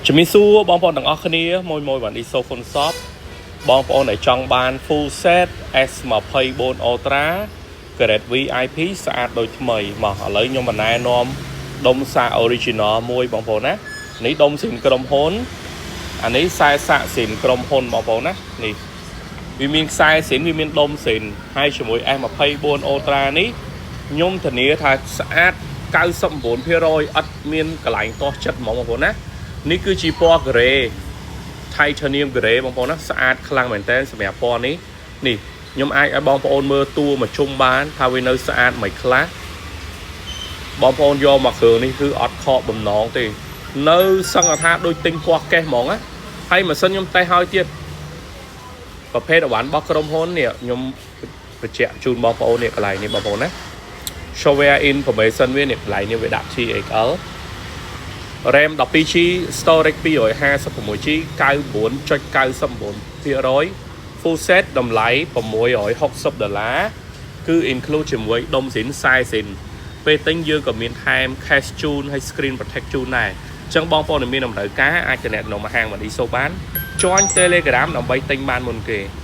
ជំរាបសួរបងប្អូនទាំងអស់គ្នាមួយមួយបានឌីសូហ្វុនសបបងប្អូនដែលចង់បាន full set S24 Ultra Grade VIP ស្អាតដូចថ្មីមកឥឡូវខ្ញុំបណ្ណែនាំដុំសាក original មួយបងប្អូនណានេះដុំស៊ីមក្រុមហ៊ុនអានេះខ្សែសាកស៊ីមក្រុមហ៊ុនបងប្អូនណានេះវាមានខ្សែស៊ីនវាមានដុំស៊ីនហើយជាមួយ S24 Ultra នេះខ្ញុំធានាថាស្អាត99%អត់មានកន្លែងទាស់ចិត្តហ្មងបងប្អូនណានេះគឺជាពណ៌ grey titanium grey បងប្អូនណាស្អាតខ្លាំងមែនតើសម្រាប់ពណ៌នេះនេះខ្ញុំអាចឲ្យបងប្អូនមើលតួមកជុំបានថាវានៅស្អាតមិនខ្លះបងប្អូនយកមកគ្រឿងនេះគឺអត់ខកបំណងទេនៅសឹងថាដូចទិញពណ៌កេះហ្មងណាហើយម៉ាស៊ីនខ្ញុំតេស្តឲ្យទៀតប្រភេទអវ៉ាន់របស់ក្រុមហ៊ុននេះខ្ញុំបញ្ជាក់ជូនបងប្អូននេះកន្លែងនេះបងប្អូនណា software information វានេះកន្លែងនេះវាដាក់ THL RAM 12 GB storage 256 GB 99.99% full set តម្លៃ660ដុល្លារគឺ include ជាមួយដុំស៊ីន40ស៊ីនពេលទិញយើងក៏មានថែម case ជូនហើយ screen protect ជូនដែរអញ្ចឹងបងប្អូនដែលមានតម្រូវការអាចទំនាក់ទំនងមកហាងម៉ាឌីសូបាន join Telegram ដើម្បីទិញបានមុនគេ។